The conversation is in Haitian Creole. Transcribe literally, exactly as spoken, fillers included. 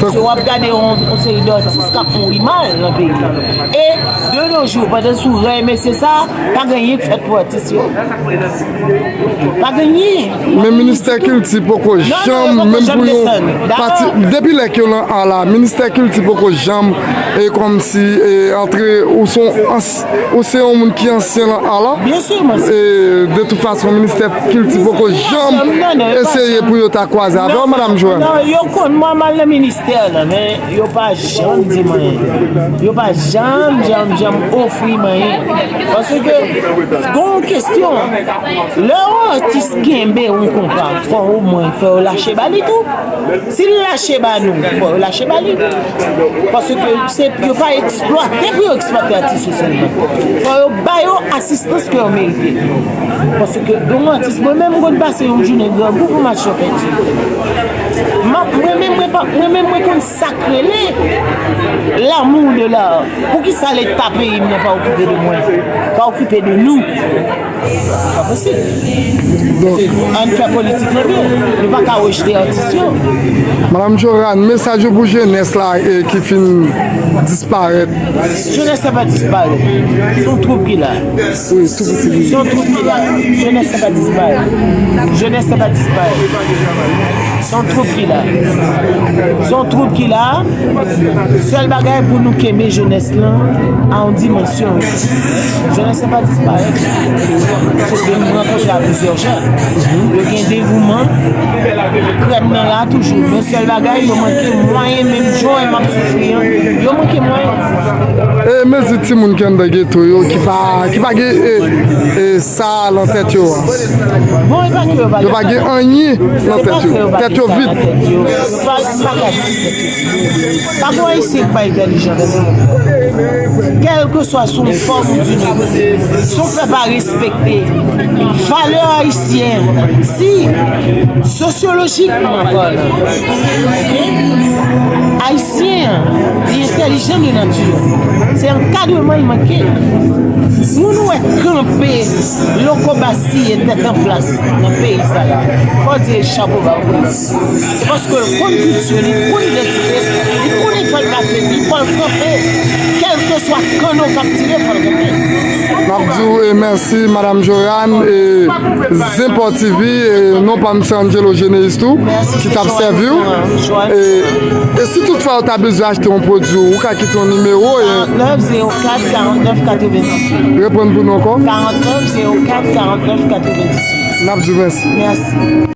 Paske w ap gade yon, yon seri d atis k ap mouri mal nan peyi a. E de nos jours, pandan sou rèy mesye sa, pa gen anyen k fèt pou atis yo. Pa gen anyen. Men ministè kilti poko janm, menm pou yon pati, depi lè ke yo nan A la, ministè kilti poko janm, e kòmsi, e antre, ou se yon ans-, ou se yon moun ki ansyen nan A la. E de tout fason, ministè kilti poko janm eseye pou yo ta kwaze avè w, Madanm Joanne. Non, yo konn mwen mal nan ministè la, men yo pa janm di m anyen. Yo pa janm, janm, janm ofri m anyen. Paske, gon kestyon, lè yon atis kenbe yon konpa, fò omwen fè yo lache ba li tou. Si l lache ba nou, fò yo lache ba li. Paske se, yo pa eksplwate pou yo eksplwate atis yo sèlman. Fò yo ba yo asistans ke yo merite. Paske yon atis, mwen menm, m konn pase yon jounen grangou pou m al chante. M ap, mwen menm, mwen pa, mwen menm, mwen konn sa k rele l'amour de l'art. Poukisa Leta peyi m nan pa okipe de mwen? Pa okipe de nou? Pa posib. Donk, ann fè politik nan byen. Nou pa ka rejte atis yo. Madanm Joanne, mesaj ou pou jenès la, e, ki fin disparèt? Jenès la pa disparèt. Se yon twoup ki la. Wi, tou piti li. Se yon twoup ki la. Jenès la pa disparèt. Jenès la pa disparèt. Se yon twoup ki la. Se yon twoup ki la. Sèl bagay pou nou kenbe jenès lan a yon dimansyon. Jenès la pa disparèt. Se ke m rankontre a plizyè jan. Yo gen devouman. Krèm nan la toujou. Men sèl bagay, yo manke mwayen, menm jan m ap soufri an. Yo manke mwayen. E mezi timoun ki anndan geto yo, ki pa, ki pa gen, e, e, sa nan tèt yo a. Bon, e pa ke yo pa gen sa. Yo pa gen anyen nan tèt yo. Tèt yo vid. Yo pa, pa ka di. Pa gen Ayisyen ki pa entèlijan, tande, mon frè. Kèlkeswa sou yon fòm ou di nou, si yon pèp pa respekte valè ayisyen, si sosyolojikman palan, Ayisyen an, li entèlijan de nati. Se ankadreman l manke. Moun ou wè kanpe, loko bastiye, tèt an plas nan peyi sa la, fò w di l chapo ba pou li. Se paske l konn kilti li, l konn idantite l, li konnen fò l pase, li fò l kanpe. Kèlkeswa kanno k ap tire, fò l kanpe. N ap di w, e, mèsi, Madanm Joanne, e, Zepò T V, e, non pa m se Angelo Geneis tou, ki t ap sèvi w. E, e si toutfwa ou ta bezwen achte yon pwodui, ou ka kite yon nimewo, e, karant nèf zewo kat karant nèf katrevendizuit. Reprann pou nou ankò. Karant nèf zewo kat karant nèf katrevendizuit. N ap di w mèsi. Mèsi.